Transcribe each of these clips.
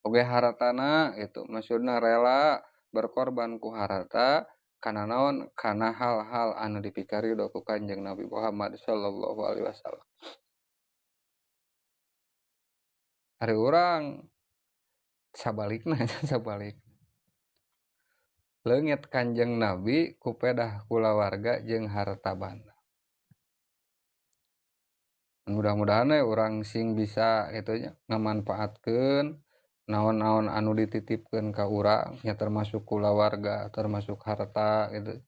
Oge hartana gitu, maksudna rela berkorban ku harta kana naon? Kana hal-hal anu dipikarido ku Kanjeng Nabi Muhammad sallallahu alaihi wasallam. Ari urang sabalikna sabalik. Leungit Kanjeng Nabi ku pedah kulawarga jeung harta banda. Mudah-mudahan we urang sing bisa kitu nya ngamanfaatkeun naon-naon anu dititipkeun ka urang nya, termasuk kulawarga, termasuk harta gitu,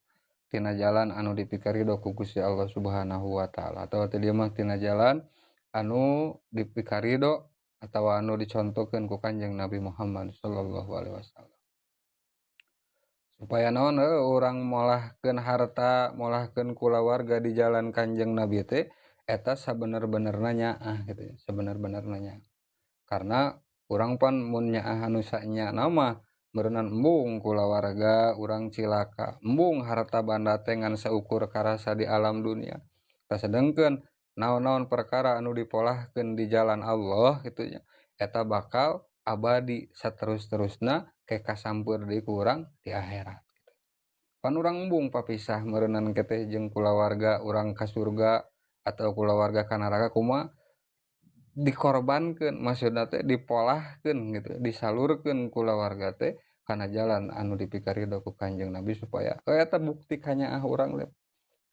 tina jalan anu dipikarido ku Gusti Allah Subhanahu wa taala, atawa teu dieu mah tina jalan anu dipikarido atawa anu dicontohkeun ku Kanjeng Nabi Muhammad sallallahu alaihi wasallam. Supaya naon urang molahkeun harta, molahkeun kulawarga di jalan Kanjeng Nabi teh eta sabener-benerna nyaah gitu, sabener-benerna nyaah. Karena urang pan mun nyaah anu sanyana mah meureunnan embung kulawarga urang cilaka, embung harta banda teh ngan saukur karasa di alam dunia. Tah sedengkeun naon-naon perkara anu dipolahkeun di jalan Allah kitu nya, eta bakal abadi saterus-terusna ke kasampeur deui ku urang di akhirat. Pan urang embung papisah meureunnan keteh jeung kulawarga urang ka surga atau kulawarga ka neraka, kumaha dikorbankeun, maksudna teh dipolahkeun gitu, disalurkeun kulawarga teh kana jalan anu dipikarido ku Kanjeng Nabi supaya eta bukti kanyaah urang teh,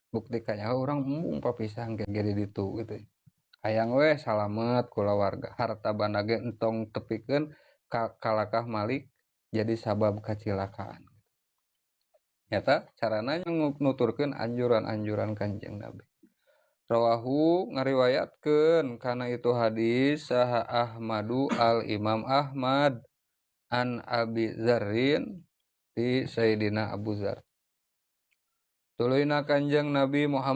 bukti kanyaah urang embung papisah engke ge di ditu gitu. Hayang we salamet kulawarga, harta banda ge entong tepikeun ka kalakah malik jadi sabab kacilakaan. Nyata carana nuturkeun anjuran-anjuran Kanjeng Nabi. Rawahu ngariwayatkeun kana itu hadis saha Ahmadu al Imam Ahmad an Abi Dzarrin di Sayyidina Abu Dzar. Tuluyna Kanjeng Nabi Muhammad.